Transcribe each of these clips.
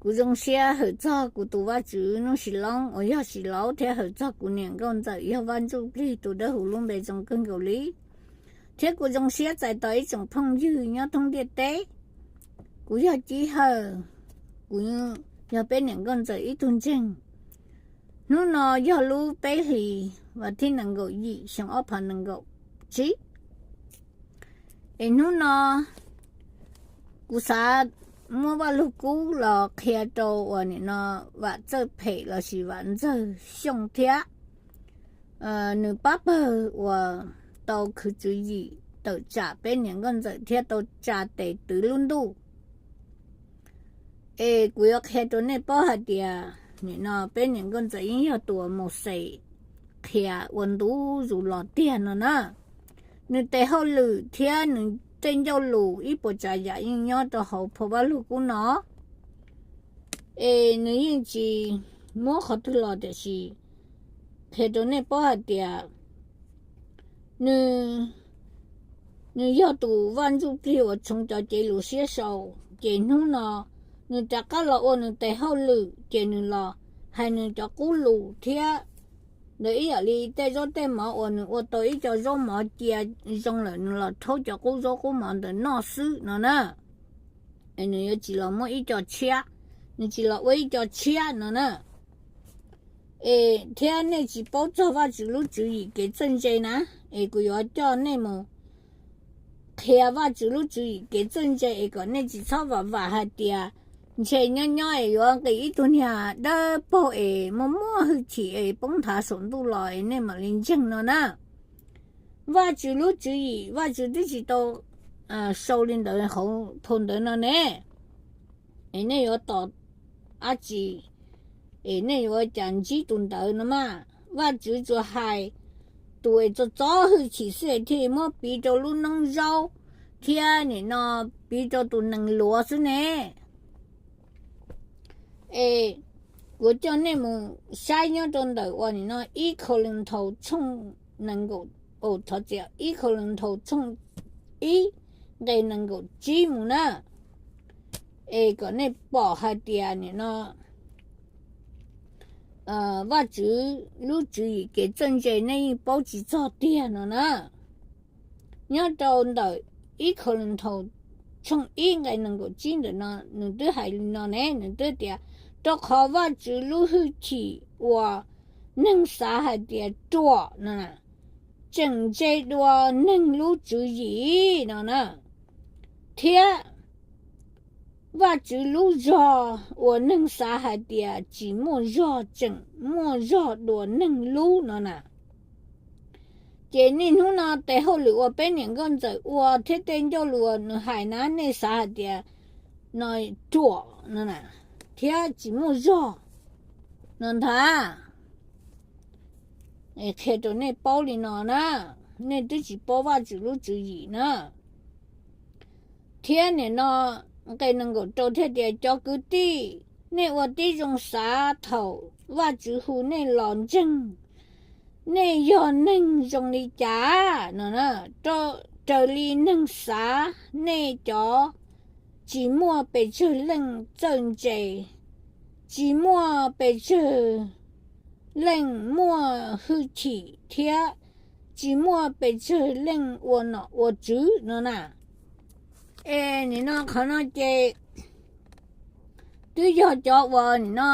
Kuv zoo siab hawm txog kuv tus Vajtswv Nuj Sis Loob uas yog Sis Laub thiab hawm txog kuv niam nkauj ntxawm yog Vaj Ntsuj Plig tus dawb huv lub npe zoo kawg nkaus li. Thiab kuv zoo siab txais tos ib tsoom phooj ywg nyob thoob ntiaj teb. Kuv yog Cib Hawm, kuv yog peb niam nkauj ntxawm ib tug ntseeg. Hnub no yog lub peb hlis vas thib nees nkaum yim xyoo ob phav nees nkaum tsib. Es hnub no kuv xav muab Vaj Lug Kub los qhia rau uas nim no Vam Txawj Phem lossis Vam Ntxawg Xyooj thiab nws pab pawg uas tau khwv tswv yim tawm tsam peb niam nkauj ntxawm thiab tau tsa tes twv lub ntuj. Es kuv yuav qhia rau nej paub hais tias nim no peb niam nkauj ntxawm yeej yog tus uas Mauxes qhia ua ntu zus los tiag no na. Nws tes hauj lwm thiab nws tej ncauj lus ib puas tsav yam yeej nyob rau hauv phau Vaj Lug Kub no. Es nws yeej tsis muab qhov twg los tiam sis qhia rau nej paub hais tias nws, nws yog tus Vaj Ntsuj Plig uas tshoov cov cev lus siab sau. Ces hnub no nws rov qab los ua nws tes hauj lwm ces nws los hais nws cov qub lus thiab ntawd ib yam li tej zaub tej mov uas nws ua tau ib co zaub mov cia zoo lawm nws los rhaub cov qub zaub qub mov ntawd noj xwb no na. Nws yuav tsis los muab ib co tshiab, nws tsis los ua ib co tshiab no na. Es thiab nej tsis paub txog Vajtswv lub tswv yim kev txawj ntse na, es kuv yuav coj nej mus qhia Vajtswv lub tswv yim kev txawj ntse es kom nej tsis txhob vam vam hais tias ntshe nyob nyob es yuav nqis ib tug niag dawb paug es muaj muaj hwj chim es poob nthav saum ntuj los es nej mam li ntseeg no na. Vajtswv lub tswv yim Vajtswv twb tsis tau sau li ntawd hauv phau ntawv no ne. Es nej yuav tos dab tsi? Es nej yuav ua cas ntsib tus ntawd no mas? Vajtswv tsuas hais tus es txo txob hwj chim xwb es thiaj li muab piv rau lub noob zaub thiab nim no piv rau tus nees luav xwb ne. Es kuv coj nej mus saib nyob rau ntawm uas nim no ib Kauleethaus tshooj nees nkaum, thov txim, ib Kauleethaus tshooj ib nqe nees nkaum tsib mus na. Es kom nej pom hais tias nim no Vajtswv lub tswv yim kev txawj ntse nej yeej paub tsis txog tiag no na. Nyob rau ntawm ib Kauleethaus tshooj ib nqe nees nkaum tsib ntawm no nws twb hais li no ne, nws twb tias, rau qhov Vajtswv lub hwj chim uas neeg xav hais tias ruam no tseem ntse dua neeg lub tswv yim no na, thiab Vajtswv lub zog uas neeg xav hais tias tsis muaj zog tseem muaj zog dua neeg lub no na. Ces niaj hnub no tes hauj lwm uas peb niam nkauj ntxawm ua thiab tej ncauj lus uas nws hais na nej xav hais tias no ruam no na, thiab tsis muaj zog no ntag. Qhia rau nej paub li no na, nej twb tsis paub Vajtswv lub tswv yim na. Thiab nim no nqe nees nkaum rau thiaj tias, cov kwv tij, nej ua tib zoo xav thaum Vajtswv hu nej los ntseeg, nej yog neeg zoo li cas no na? Raws li neeg xav, nej cov tsis muaj pes tsawg leej txawj ntse, tsis muaj pes tsawg leej muaj hwj chim thiab tsis muaj pes tsawg leej ua nom ua tswv no na. Es nim no qhov no ces twb yog cov uas nim no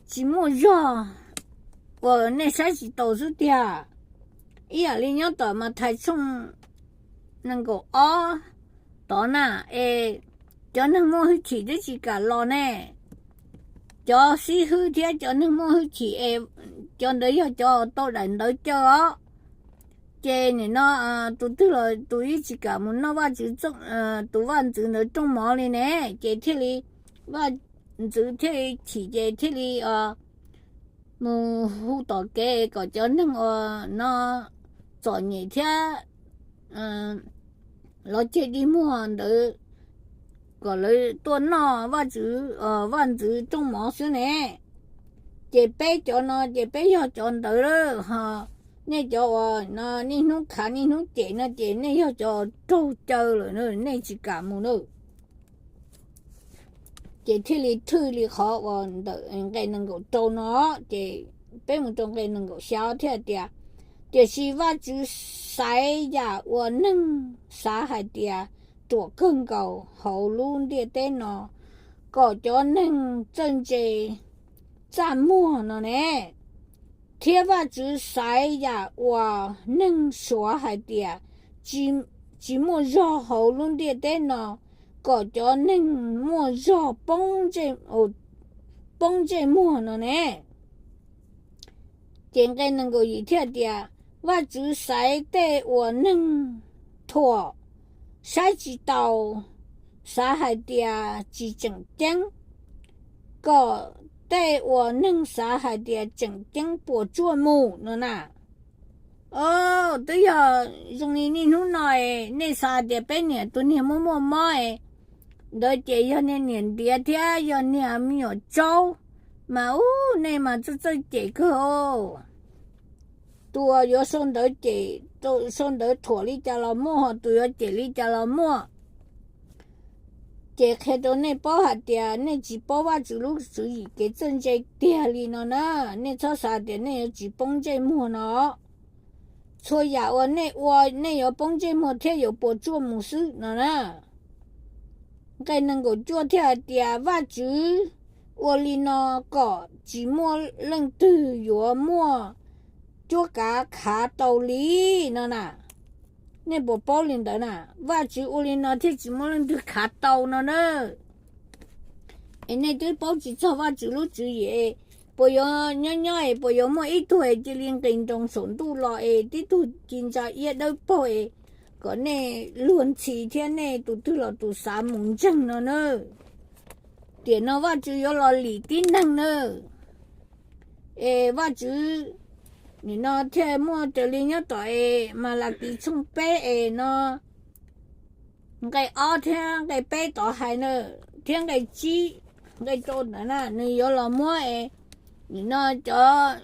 tsis muaj zog uas nej saib tsis taus xwb tiag. Ib yam li nyob tom Mathais tshooj nees nkaum ob tod na, es cov neeg muaj hwj chim twb tsis kam los ne. Cov xib hwb thiab cov neeg muaj hwj chim es cov ntawd yog cov tau daim ntawv caw os. Ces nim no tus twg los tus yeej tsis kam mus noj Vajtswv, tus vaj ntxwv ntawd rooj mov li ne, ces thiaj li vaj ntxwv thiaj li chim ces thiaj li mus hu tom kev kom cov neeg uas no txom nyem thiab lov ceg dig muag ntawd kom lawv tuaj noj vaj ntxwv, vaj ntxwv rooj mov xwb ne. Ces peb cov no ces peb yog cov ntawd lawm ho. Nej cov uas no niaj hnub khav niaj hnub cem no ces nej yog cov raug caw lawm, nej tsis kam mus na. Ces thiaj li thwj li qhov uas ntawm nqe nees nkaum rau no. Ces peb mus rau nqe nees nkaum xya thiaj tias, tiam sis Vajtswv xaiv yam uas neeg xav hais tias ruam kawg nkaus hauv lub ntiaj teb no, kom cov neeg txawj ntse txaj muag no ne. Thiab Vajtswv xaiv yam uas neeg suav hais tias tsis muaj zog hauv lub ntiaj teb no, kom cov neeg muaj zog poob ntsej muag no ne. Ces nqe nees nkaum yim thiaj tias, Vajtswv xaiv tej uas neeg thuam, saib tsis taus, xav hais tias tsis tseem ceeb, kom tej uas neeg xav hais tias tseem ceeb puas tsuaj mus no na. Twb yog zoo li niaj hnub no, nej xav tias peb niam tus niag muaj muaj mob ntawd ces yog niag niam ntiav thiab yog niag me nyuam tsaub, mas ub, nej mas txawj txawj cem kawg. Tus uas yuav sau ntawv cem, sau ntawv thuam li cas los muaj, ho tus yuav cem li cas los muaj. Ces qhia rau nej paub hais tias nej tsis paub Vajtswv lub tswv yim kev txawj ntse tiag li no na. Nej txhob xav tias nej yuav tsis poob ntsej muag no. Txhua yam uas nej ua, nej yuav poob ntsej muag thiab yuav puas tsuaj mus xwb no na. Nqe nees nkaum cuaj thiaj hais tias, Vajtswv ua li no kom tsis muaj leej twg yuav muaj cuab kav khav tau li no na. Nej puas paub li ntawd na? Vajtswv ua li no thiaj tsis muaj leej twg khav tau no na. Es nej twb paub tsis txog Vajtswv lub tswv yim, puas yuav nyob nyob es puas yuav muaj ib tug es cia li nqis nroos saum ntuj los es tib tug ci ntsa iab dawb paug es kom nej luag ntxhi thiab nej tus twg los tus xav mus ntseeg no na? Tiam no Vajtswv yuav los lim tib neeg na. Es Vajtswv nim no thiaj muaj raws li nyob tom es Malakis tshooj peb es no, nqe ob thiab nqe peb tod hais na, thiab nqe tsib, nqe rau ntawd na, nws yuav los muab es nim no cov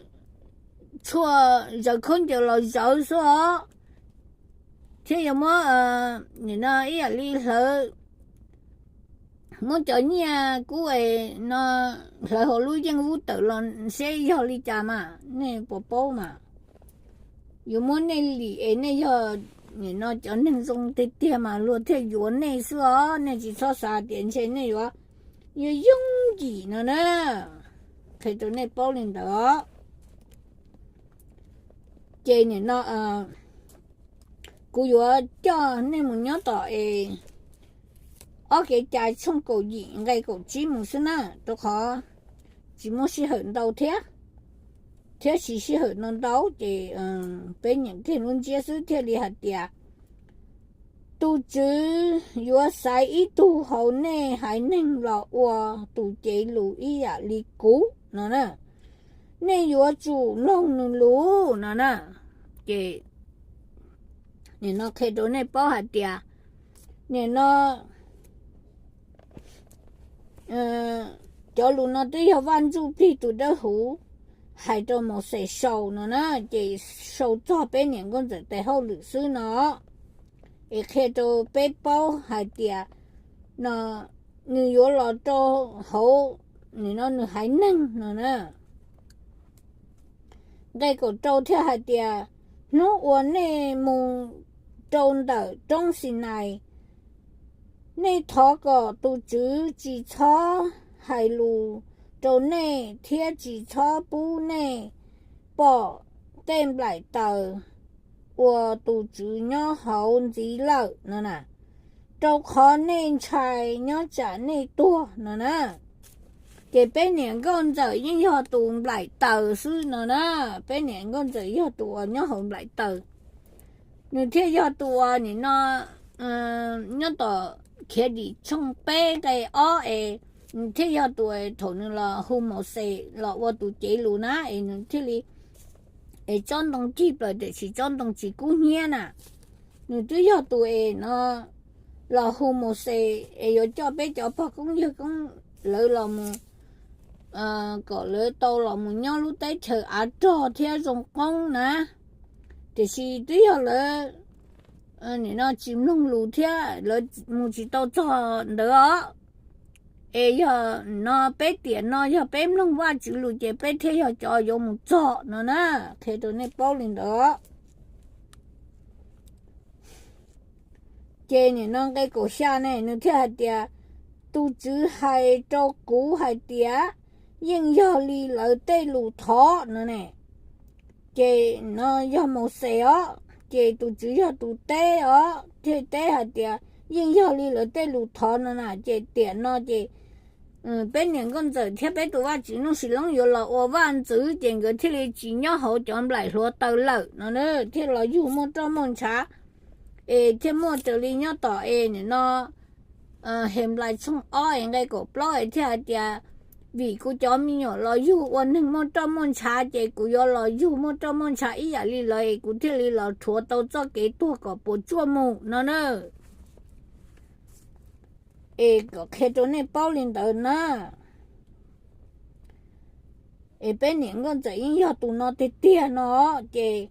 tshuaj zawv khaub ncaws los zawv xwb os, thiab yuav muab nim no ib yam li hlawv, muab cov nyiaj kub es no hlawv hauv lub yeej ub tawm los seb yog li cas mas nej puas paub mas. Yuav muab nej lim es nej yog nim no cov neeg zoo tiag tiag mas luag thiaj yuav nej xwb os, nej tsis txhob xav tias ntshe nej yuav yooj yim no na. Qhia rau nej paub li ntawd. Ces nim no kuv yuav coj nej mus nyob tom es ob Kev cai tshooj kaum yim nqe kaum tsib mus xwb na, rau qhov tsis muaj sij hawm ntau thiab, thiab tsis sij hawm ntau ntau ces peb nyeem kiag lub ntsiab xwb thiaj li hais tias, tus Tswv yuav xaiv ib tug hauv nej haiv neeg los ua tus cev lus ib yam li kuv no na. Nej yuav tsum mloog nws lus no na. Ces nim no qhia rau nej paub hais tias nim no cov lus no twb yog Vaj Ntsujplig tus Dawbhuv hais rau Mauxes sau no na, ces sau txog peb niam nkauj ntxawm tes hauj lwm xwb no. Es qhia rau peb paub hais tias no nws yuav los rau hauv nim no nws haiv neeg no na. Nqe kaum rau thiaj hais tias, hnub uas nej mus rau ntawm roob Xinais, nej thov kom tus Tswv tsis txhob hais lus rau nej thiab tsis txhob pub nej pom tej nplaim taws uas tus Tswv nyob hauv ntxiv lawm no na, rau qhov nej ntshai nyob tsam nej tuag no na. Ces peb niam nkauj ntxawm yeej yog tus nplaim taws xwb no na, peb niam nkauj ntxawm yog tus uas nyob hauv nplaim taws. Nws thiaj yog tus uas nim no nyob tom Khiav Dim tshooj peb nqe ob es nws thiaj yog tus thaum nws los hu Mauxes los ua tus cev lus na es nws thiaj li es tsob ntoo cig plaws tiam sis tsob ntoo tsis kub hnyiab na. Nws twb yog tus es no los hu Mauxes es yuav coj peb cov pog koob yawg koob lawv los mus kom lawv tau los mus nyob lub teb chaws av rog thiab zoo qoob na. Tiam sis twb yog lawv nim no tsis mloog lus thiab lawv mus tsis tau txog ntawd os. Es yog no peb tiam no yog peb mloog Vajtswv lus ces peb thiaj yog cov yuav mus txog no na. Qhia rau nej paub li ntawd. Ces nim no nqe kaum xya ne nws thiaj hais tias, tus Tswv hais rau kuv hais tias, yeej yog li lawv tej lus thov no ne. Ces no yog Mauxes os, ces tus Tswv yog tus teb os, thiaj teb hais tias yeej yog li lawv tej lus thov no na. Ces tiam no ces peb niam nkauj ntxawm thiab peb tus vaj tswv Nuj Sis Loob yuav los ua vaj ntxwv, ces nkawd thiaj li tsis nyob hauv cov nplaim hluav taws lawm no, thiaj los yug muaj roj muaj ntshav, es thiaj muaj raws li nyob tom es nim no Henplais tshooj ob es nqe kaum plaub es thiaj hais tias, vim kuv cov me nyuam los yug ua neeg muaj roj muaj ntshav, ces kuv yuav los yug muaj roj muaj ntshav ib yam li lawv, es kuv thiaj li los rhuav tau txoj kev tuag kom puas tsuaj mus no na. Es kom qhia rau nej paub li ntawd na. Es peb niam nkauj ntxawm yeej yog tus no tiag tiag no, ces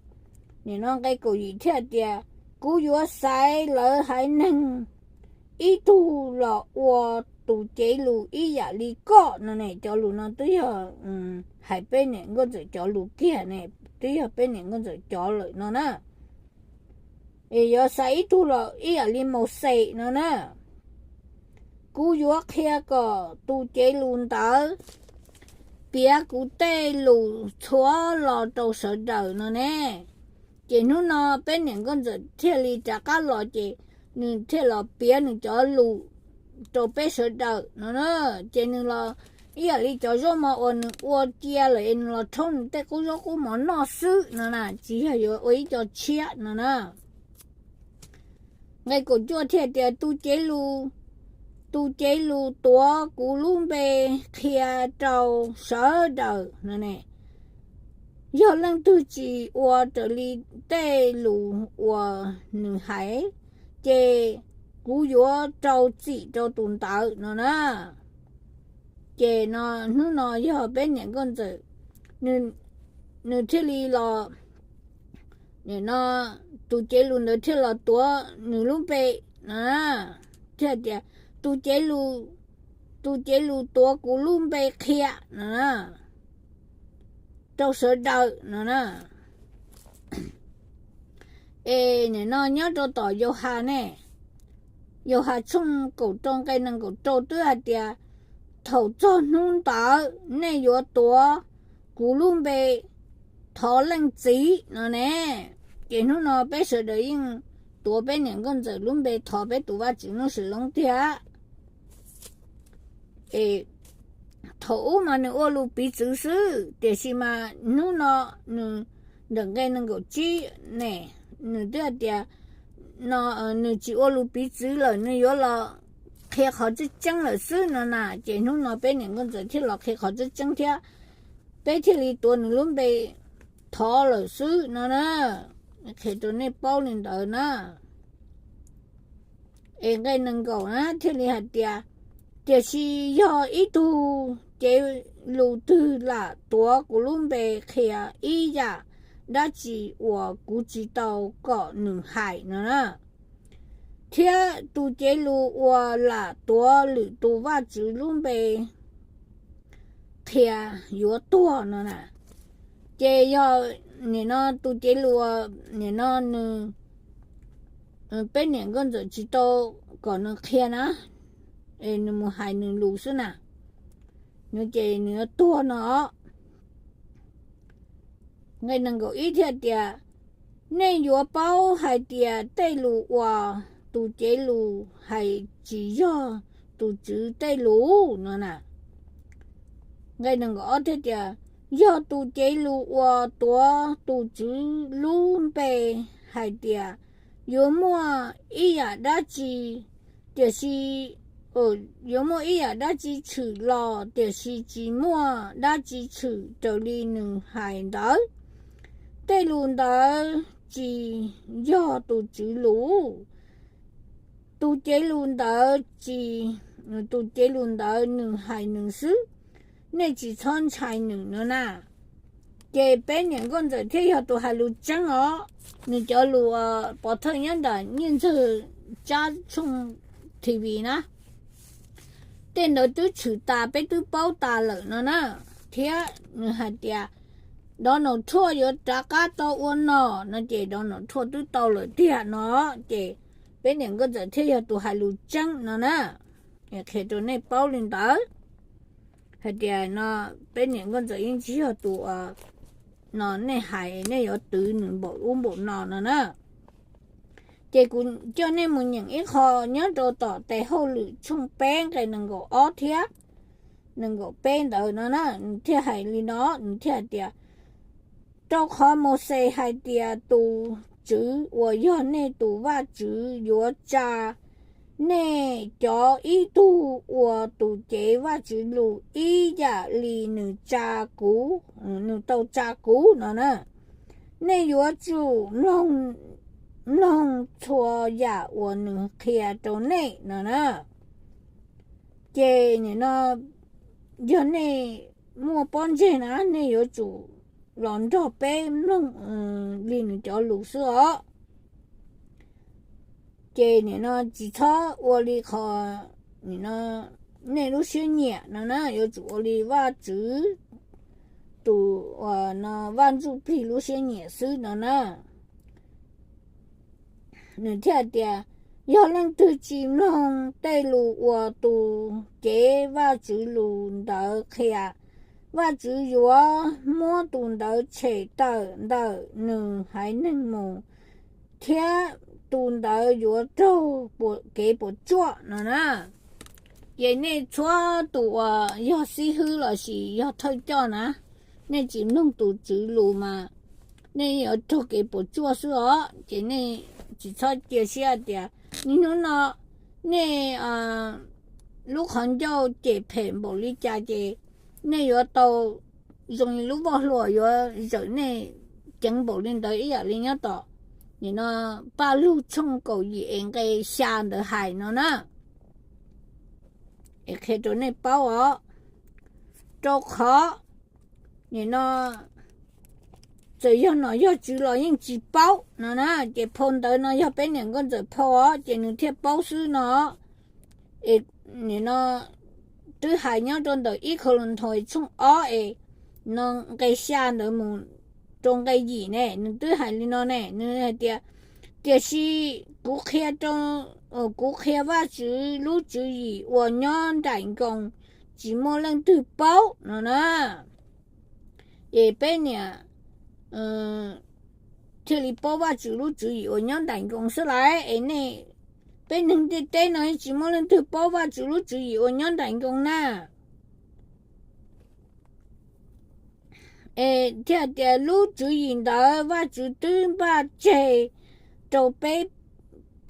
nim no nqe kaum yim thiaj tias, kuv yuav xaiv lawv haiv neeg ib tug los ua tus cev lus ib yam li koj no ne. Cov lus no twb yog hais peb niam nkauj ntxawm cov lus kiag ne, twb yog peb niam nkauj ntxawm cov lawm no na. Es yuav xaiv ib tug los ib yam li Mauxes no na. Kuv yuav qhia kom tus cev lus ntawd piav kuv tej lus txhua los rau sawv daws no ne. Ces hnub no peb niam nkauj ntxawm thiaj li rov qab los, ces nws thiaj los piav nws cov lus rau peb sawv daws no na. Ces nws los ib yam li cov zaub mov uas nws ua cia lawm es nws los rhaub nws tej qub zaub qub mov noj xwb no na, tsis yog yuav ua ib co tshiab no na. Nqe kaum cuaj thiaj tias, tus cev lus, tus cev lus tuav kuv lub npe qhia rau sawv daws no ne, yog leej twg tsis ua raws li tej lus uas nws hais, ces kuv yuav rau txim rau tus ntawd no na. Ces no hnub no yog peb niam nkauj ntxawm, nws thiaj li los, no, tus cev lus ntawd thiaj los tuav nws lub npe no, thiaj tias, tus cev lus, tus cev lus tuav kuv lub npe qhia no rau sawv daws no na. Es nim no nyob rau tom Yauhas ne, Yauhas tshooj kaum rau nqe nees nkaum rau twb hais tias, thaum txog hnub ntawd nej yuav tuav kuv lub npe thov Leej Txiv no ne. Ces hnub no peb sawv daws yeej tuav peb niam nkauj ntxawm lub npe thov peb tus Vajtswv Nuj Sis Loob tiag. Es thaum ub mas nws ua lus piv txwv xwb, tiam sis mas hnub no nws, ntawm nqe nees nkaum tsib ne, nws twb hais tias no nws tsis ua lus piv txwv lawm, nws yuav los qhia qhov tseeb tseeb lawm xwb no na. Ces hnub no peb niam nkauj ntxawm thiaj los qhia qhov tseeb tseeb thiab, peb thiaj li tuav nws lub npe thov lawm xwb no na. Qhia rau nej paub li ntawd na. Es nqe nees nkaum na thiaj li hais tias, tiam sis yog ib tug cev lus twg lam tuav kuv lub npe qhia ib yam dab tsi uas kuv tsis tau kom nws hais no na, thiab tus cev lus uas lam tuav lwm tus vaj tswv lub npe qhia yuav tuag no na. Ces yog nim no tus cev lus uas nim no nws, peb niam nkauj ntxawm tsis tau kom nws qhia na, es nws mus hais nws lus xwb na, nws ces nws yuav tuag no. Nqe nees nkaum ib thiaj tias, nej yuav paub hais tias tej lus uas tus cev lus hais tsis yog tus Tswv tej lus no na. Nqe nees nkaum ob thiaj tias, yog tus cev lus uas tuav tus Tswv lub npe hais tias yuav muaj ib yam dab tsi, tiam sis, yuav muaj ib yam dab tsi tshwm los tiam sis tsis muaj dab tsi tshwm raws li nws hais ntawd, tej lus ntawd tsis yog tus Tswv lus. Tus cev lus ntawd tsis, tus cev lus ntawd nws hais nws xwb, nej tsis txhob ntshai nws no na. Ces peb niam nkauj ntxawm thiaj yog tus hais lus tseeb os. Nws cov lus pov thawj nyob ntawm Nyiaj Ntxawg Tsab Tshooj T V na. tej ntawd twb tshwm tas, peb twb paub tas lawm no na. Thiab nws hais tias Donald Trump yuav rov qab tau ua nom no ces Donald Trump twb tau lawm tiag no, ces peb niam nkauj ntxawm thiaj yog tus hais lus tseeb no na. Qhia rau nej paub li ntawd hais tias no peb niam nkauj ntxawm yeej tsis yog tus no nej hais nej yuav twv nws npaum ub npaum no no na. Ces kuv coj nej mus nyeem ib qho nyob rau tom Tes Hauj Lwm tshooj peb nqe nees nkaum ob thiab nees nkaum peb ntawd no na, nws thiaj hais li no, nws thiaj hais tias, rau qhov Mauxes hais tias tus Tswv uas yog nej tus Vajtswv yuav tsa nej cov ib tug ua tus cev Vajtswv lus ib yam li nws tsa kuv, nws tau tsa kuv no na. Nej yuav tsum mloog txhua yam uas nws qhia rau nej no na. Ces nim no yog nej muaj pob ntseg na, nej yuav tsum los nrog peb mloog li nws cov lus xwb os. Ces nim no tsis txhob ua li qhov nim no nej lub siab nyiam no na, yuav tsum ua li Vajtswv tus no Vaj Ntsuj Plig lub siab nyiam xwb no na. Nws thiaj tias, yog leej twg tsis mloog tej lus uas tus cev Vajtswv lus ntawd qhia, Vajtswv yuav muab tus ntawd tshem tawm ntawm nws haiv neeg mus, thiab tus ntawd yuav raug kev puas tsuaj no na. Ces nej txhua tus uas yog xib hwb lossis yog thawj coj na, nej tsis mloog tus Tswv lus mas nej yuav raug kev puas tsuaj xwb os. Ces nej tsis txhob cia siab tias niaj hnub no nej lub qhov ncauj cem phem npaum li cas ces nej yuav tau zoo li lub voj hlua yuav zawm nej ceev npaum li ntawd ib yam li nyob tom nim no Paj Lug tshooj kaum yim es nqe xya ntawd hais no na. Es qhia rau nej paub os, rau qhov nim no txawm yog nom yog tswv los yeej tsis paub no na. Ces phau ntawv no yog peb niam nkauj ntxawm phau os, ces nws thiaj paub xwb no. Es nim no twb hais nyob rau ntawm ib Kauleethaus tshooj ob es no nqe xya ntawd mus rau nqe yim ne, nws twb hais li no ne, nws hais tias, tiam sis kuv qhia rau, kuv qhia Vajtswv lub tswv yim uas nyob nraim nkoos, tsis muaj leej twg paub no na. Es peb niam thiaj li paub Vajtswv lub tswv yim uas nyob nraim nkoos xwb lauj. Es nej, peb neeg ntiaj teb no tsis muaj leej twg paub Vajtswv lub tswv yim uas nyob nraim nkoos na. Es thiaj tias lub tswv yim ntawd Vajtswv twb npaj tseg rau peb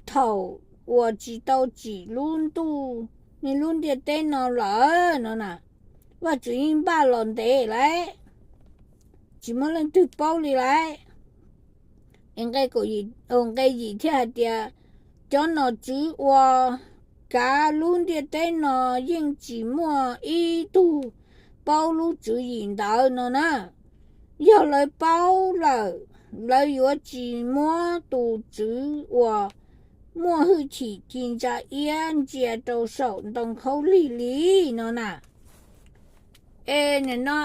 thaum uas tsis tau tsim lub ntuj, nej lub ntiaj teb no lawm no na. Vajtswv yeej npaj los ntev lauj, tsis muaj leej twg paub li lauj. Nqe yim thiaj hais tias, cov nom tswv uas kav lub ntiaj teb no yeej tsis muaj ib tug paub lub tswv yim ntawd no na. Yog lawv paub lawm, lawv yuav tsis muab tus Tswv uas muaj hwj chim ci ntsa iab ntsia rau saum ntoo khaub lig li no na. Es nim no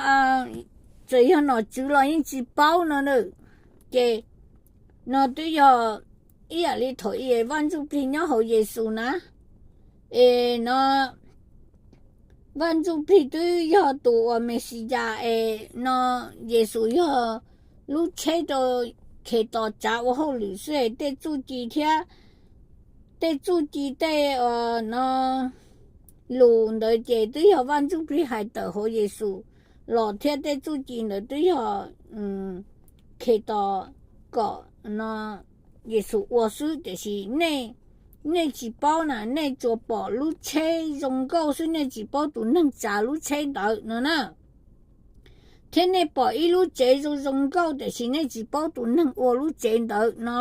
txawm yog nom tswv los yeej tsis paub no na. Ces no twb yog ib yam li thaum Vaj Ntsuj Plig nyob hauv Yexus na. Es no Vaj Ntsuj Plig twb yog tus uas Mexiyas es no Yexus yog lub tsheb rau Khetos tsav ua hauj lwm xwb es tej txuj ci thiab tej txuj ci tej no lus ntawd ces twb yog Vaj Ntsuj Plig hais tawm hauv Yexus los thiab tej txuj ci ntawd twb yog Khetos kom no Yexus ua xwb, tiam sis nej, nej tsis paub na, nej tsuas pom lub tsheb zoo nkauj xwb, nej tsis paub tus neeg tsav lub tsheb ntawd no na. Thiab nej pom ib lub tsev zoo zoo nkauj tiam sis nej tsis paub tus neeg ua lub tsev ntawd no.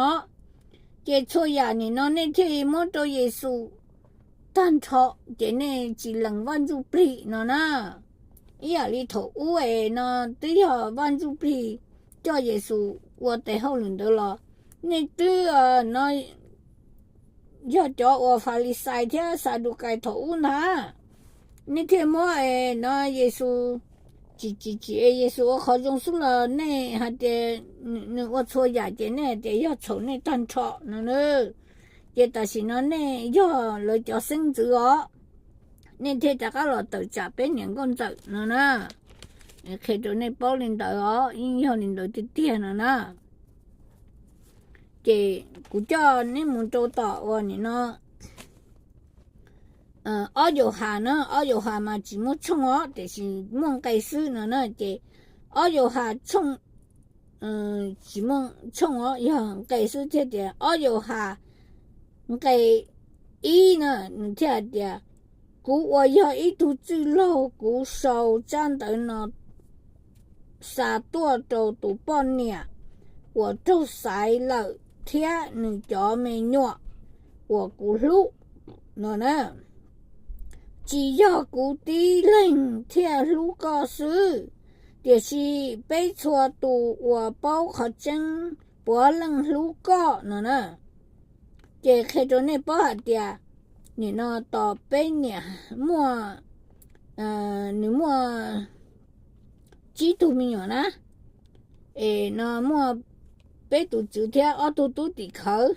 Ces txhua yam nim no nej thiaj li muab rau Yexus tag nrho, ces nej tsis lees Vaj Ntsuj Plig no na. Ib yam li thaum ub es no twb yog Vaj Ntsuj Plig coj Yexus ua tes hauj lwm ntawd los nej twb no yog cov uas Falixais thiab Xadukais thaum ub ntag. nej thiaj muab no Yexus tsim tsim tsim es Yexus ua qhov zoo xwb los nej hais tias nws ua txhua yam ces nej hais tias yog txhaum nej tag nrho no na. Ces tam sim no nej yog lawv cov xeeb ntxwv os, nej thiaj rov qab los tawm tsam peb niam nkauj ntxawm no na. Qhia rau nej paub li ntawd os, yeej yog li ntawd tiag tiag no na. Ces kuv coj neb mus rau tom uas nim no ob Yauhas na, ob Yauhas mas tsis muaj tshooj os, tiam sis muaj nqe xwb no na. Ces ob Yauhas tshooj, tsis muaj tshooj os, yog nqe xwb thiab tias ob Yauhas nqe ib na, nws thiaj hais tias, kuv uas yog ib tug txwj laug, kuv sau tsab ntawv no xa tuaj rau tus poj niam uas raug xaiv lawm thiab nws cov me nyuam uas kuv hlub no na. Tsis yog kuv tib leeg thiaj hlub koj xwb, tiam sis peb txhua tus uas paub qhov tseeb puav leej hlub koj no na. Ces qhia rau nej paub hais tias nim no tos peb niam muaj, nws muaj tsib tug me nyuam na, es no muaj peb tus tswv thiab ob tug tub tim khawv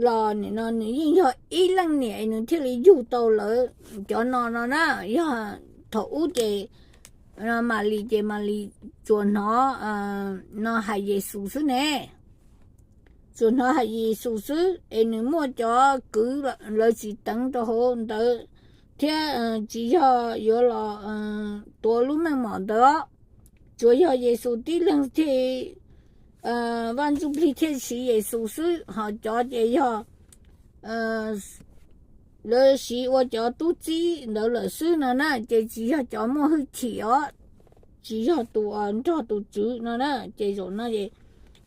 los nim no nws yeej yog ib leej niam es nws thiaj li yug tau lawv cov no no na. Yog thaum ub ces Malis ces Malis tsuas hnov no hais Yexus xwb ne, tsuas hnov hais Yexus xwb es nws muaj cov kwv lawv tsis teev rau hauv ntawd thiab tsis yog yuav los tuav lub meej mom ntawd os. Tsuas yog Yexus tib leeg thiaj, Vaj Ntsujplig thiaj siv Yexus xwb, ho cov ces yog lawv siv ua cov tub txib ntawd lawm xwb no na, ces tsis yog cov muaj hwj chim os, tsis yog tus nrog tus tswv no na. Ces zaum no es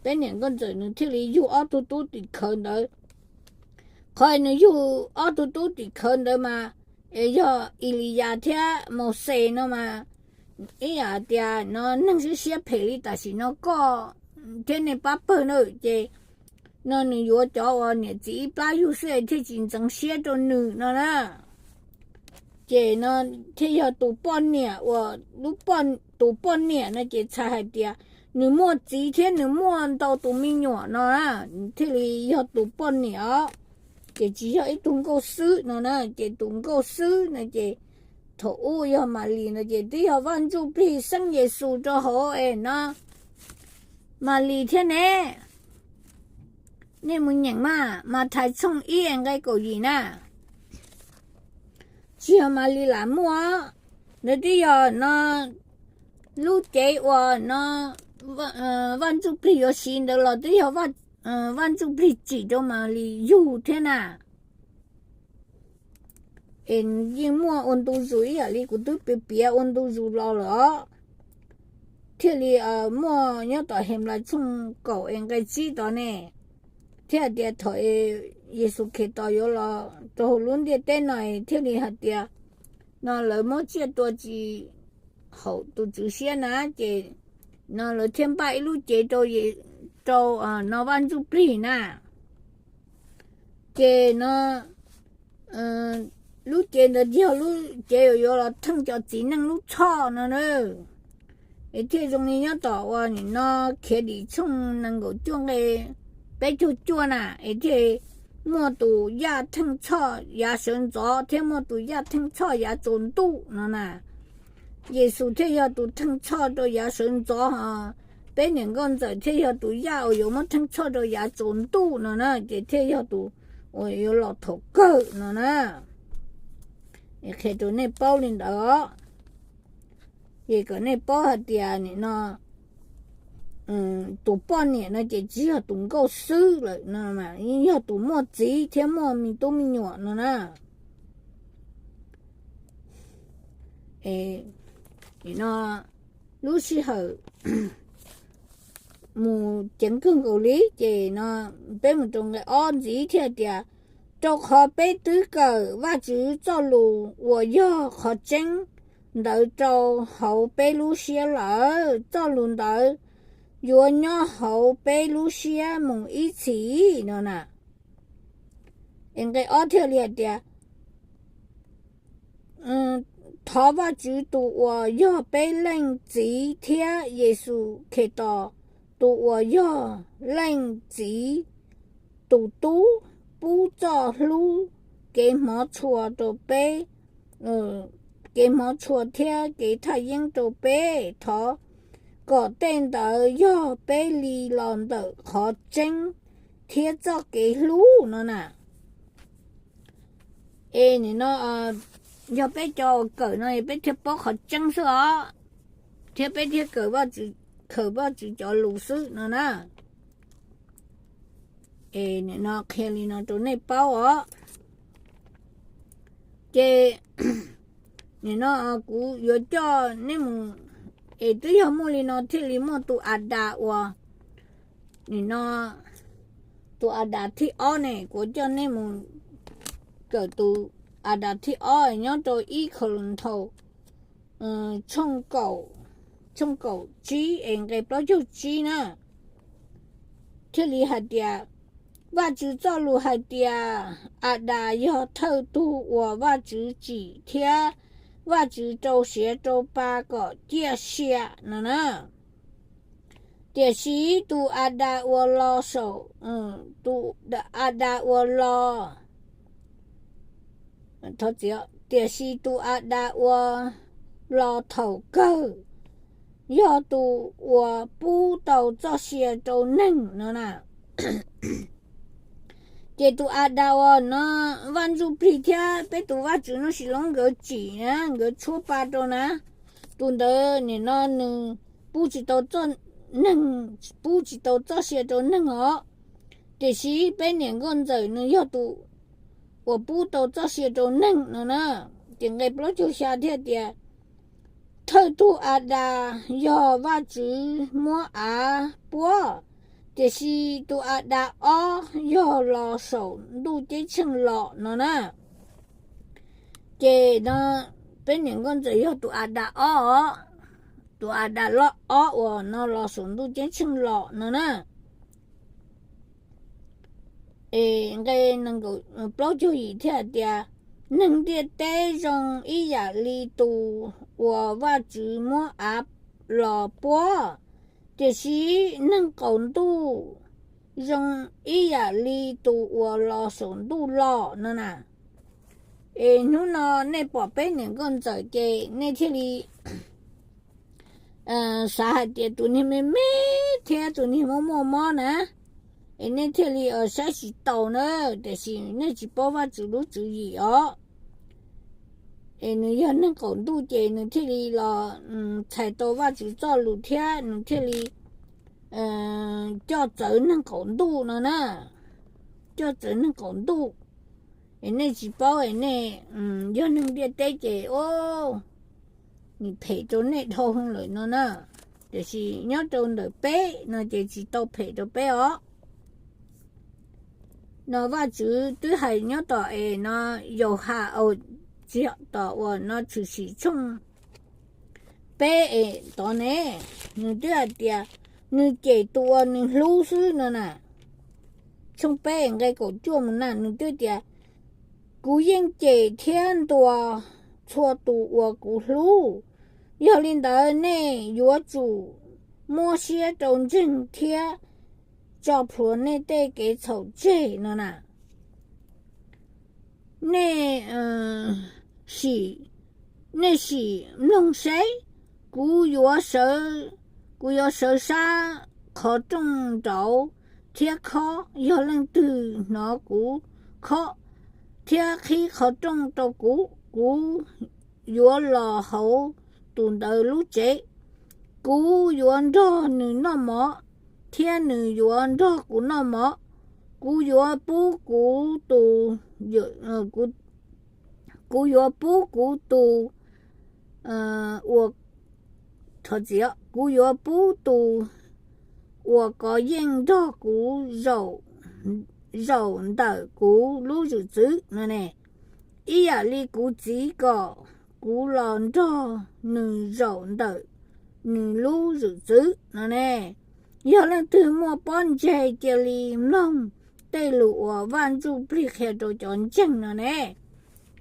peb niam nkauj ntxawm nws thiaj li yug ob tug tub tim khawv ntawd. Qhov nws yug ob tug tub tim khawv ntawd mas es yog Eliyas thiab Mauxes no mas ib yam tias no neeg siab siab phem li tam sim no koj thiab nej pab pawg na, ces no nws yuav cov uas niam txiv ib plab yug xwb thiaj tsis ntxeev siab rau nws no na. Ces no thiaj yog tus poj niam uas, tus poj niam no ces txhais hais tias nws muaj txiv thiab nws muaj ntau tus me nyuam no na, thiaj li yog tus poj niam os. Ces tsis yog ib tug nkauj xwb no na, ces tus nkauj xwb no ces thaum ub yog Malis no ces twb yog Vaj Ntsujplig xeeb Yexus rau hauv es no Malis thiab ne. Nej mus nyeem mas Mathais tshooj ib nqe kaum yim na. Tsis yog Malis lam muaj, ntawd twb yog no lub cev uas no Vaj Ntsujplig yuav siv ntawd los twb yog Vaj Ntsujplig tsim rau Malis yug thiab na. Es yeej muaj ua ntu zus ib yam li kuv twb piav piav ua ntu zus los lawm os, thiaj li muaj nyob tom Henplais tshooj kaum es nqe tsib tod ne, thiaj hais tias thaum Yexus Khetos yuav los rau hauv lub ntiaj teb no thiaj li hais tias no lawv muab tsiaj tua tsis haum tus Tswv siab na, ces no lawv thiaj npaj ib lub cev rau, rau no Vaj Ntsujplig na. Ces no lub cev ntawd yog lub cev uas yuav los theej cov txiv neej lub txhoj no na. Es thiaj zoo li nyob tom uas nim no Khiavdim tshooj nees nkaum cuaj nqe peb caug cuaj na, es thiaj muaj tus yaj theej txhoj yav sawv ntxov thiab muaj tus yaj theej txhoj yav tsaus ntuj no na. Yexus thiaj yog tus theej txhoj rau yav sawv ntxov, ho peb niam nkauj ntxawm thiaj yog tus yaj uas yuav muab theej txhoj rau yav tsaus ntuj no na, ces thiaj yog tus uas yuav los thaum kawg no na. Qhia rau nej paub li ntawd os. Ces kom nej paub hais tias nim no tus poj niam no ces tsis yog tus nkauj xwb lawm no, yeej yog tus muaj txiv thiab muaj me tub me nyuam no na. Nim no lub sij hawm mus ceev kawg nkaus li, ces no peb mus rau nqe ob ntxiv thiaj tias, rau qhov peb twb kawm Vajtswv txoj lus uas yog qhov tseeb ntawd rau hauv peb lub siab lawm. Txoj lus ntawd yuav nyob hauv peb lub siab mus ib txhis no na. Es nqe ob thiaj li hais tias, thov Vajtswv tus uas yog peb Leej Txiv thiab Yexus Khetos tus uas yog Leej Txiv tus Tub pub txoj hlub kev hmov tshua rau peb, kev hmov tshua thiab kev thaj yeeb rau peb. Thov kom tej ntawd yog peb li los ntawm qhov tseeb thiab txoj kev hlub no na. Es nim no yog peb cov kawm no peb thiaj paub qhov tseeb xwb os, thiab peb thiaj kawm Vajtswv, kawm Vajtswv cov lus xwb no na. Es nim no qhia li no rau nej paub os. Ces nim no kuv yuav coj nej mus, es twb yog muaj li no thiaj li muaj tus Adas uas, nim no tus Adas thib ob ne, kuv coj nej mus kawm tus Adas thib ob nyob rau ib Kauleethaus tshooj kaum tsib es nqe plaub caug tsib na. Thiaj li hais tias, Vajtswv txoj lus hais tias, Adas yog thawj tug uas Vajtswv tsim thiab Vajtswv rau siav rau pa kom ciaj sia no na. Tiam sis tus Adas uas los saum, tus Adas uas los, tiam sis tus Adas uas los thaum kawg yog tus uas pub tau txoj sia rau neeg no na. Ces tus Adas uas no Vaj Ntsuj Plig thiab peb tus Vajtswv no sim loob nkawd tsim na, nkawd tshuab pa rau na, tus ntawd nim no nws pub tsis tau txoj, neeg pub tsis tau txoj sia rau neeg os. Tiam sis peb niam nkauj ntxawm nws yog tus uas pub tau txoj sia rau neeg no na. Ces nqe plaub caug xya thiaj tias, Thawj tug Adas yog Vajtswv muab av puab, tiam sis tus Adas ob yog los saum ntuj ceeb tsheej los no na. Ces no peb niam nkauj ntxawm yog tus Adas ob os, tus Adas loj ob uas no los saum ntuj ceeb tsheej los no na. Es nqe plaub caug yim thiaj tias, Neeg ntiaj teb zoo ib yam li tus uas Vajtswv muab av los puab, tiam sis neeg qaum ntuj zoo ib yam li tus uas los saum ntuj los no na. Es hnub no nej pom peb niam nkauj ntxawm ces nej thiaj li xav hais tias tus niag me me thiab tus niag muaj muaj mob na, es nej thiaj li saib tsis taus na, tiam sis nej tsis paub Vajtswv lub tswv yim os. Es nws yog neeg qaum ntuj ces nws thiaj li los txhais tau Vajtswv txoj lus thiab nws thiaj li coj txawv neeg qaum ntuj no na, coj txawv neeg qaum ntuj. Es nej tsis paub es nej yog neeg ntiaj teb ces o, nws phem rau nej dhau lawm no na. Tiam sis nyob rau ntawm peb no ces tsis tau phem rau peb os. No Vajtswv twb hais nyob tom es no Yauhas, tsis yog, tom uas no Tshwm Sim tshooj peb es tod ne, nws twb hais tias nws cem tus uas nws hlub xwb no na. Tshooj peb nqe kaum cuaj mus na nws twb tias, Kuv yeej cem thiab ntuas txhua tus uas kuv hlub. Yog li ntawd nej yuav tsum muab siab rau ntseeg thiab tso plhuav nej tej kev txhaum tseg no na. Nej sim, nej sim mloog seb, kuv yuav sawv, kuv yuav sawv sab qhov rooj nraud thiab khob. Yog leej twg hnov kuv khob thiab qhib qhov rooj rau kuv, kuv yuav los hauv tus ntawd lub tsev. Kuv yuav nrog nws noj mov thiab nws yuav nrog kuv noj mov. Kuv yuav pub kuv tus, kuv yuav pub kuv tus, kuv yuav pub tus uas kov yeej nrog kuv zaum ntawm kuv lub zwm txwv no ne, ib yam li kuv Txiv kom kuv los nrog nws zaum ntawm nws lub zwm txwv no ne. Yog leej twg muaj pob ntseg cia li mloog tej lus uas Vaj Ntsuj Plig qhia rau cov ntseeg no ne.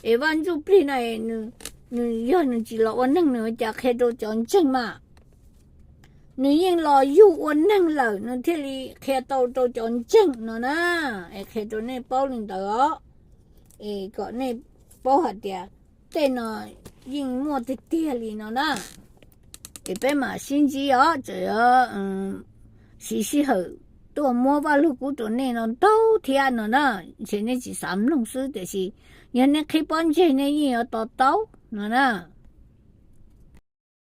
Es Vaj Ntsuj Plig no es nws nws yog nws tsis los ua neeg nws cas qhia rau cov ntseeg mas. Nws yeej los yug ua neeg lawm nws thiaj li qhia tau rau cov ntseeg no na. Es qhia rau nej paub li ntawd os, es kom nej paub hais tias tej no yeej muaj tiag tiag li no na. Es peb mam sib ntsib os, tseem siv sij hawm tuaj muab Vaj Lug Kub rau nej no ntau thiab no na. Ntshe nej tsis xav mloog xwb tiam sis yog nej qhib pob ntseg nej yeej yuav to taub no na.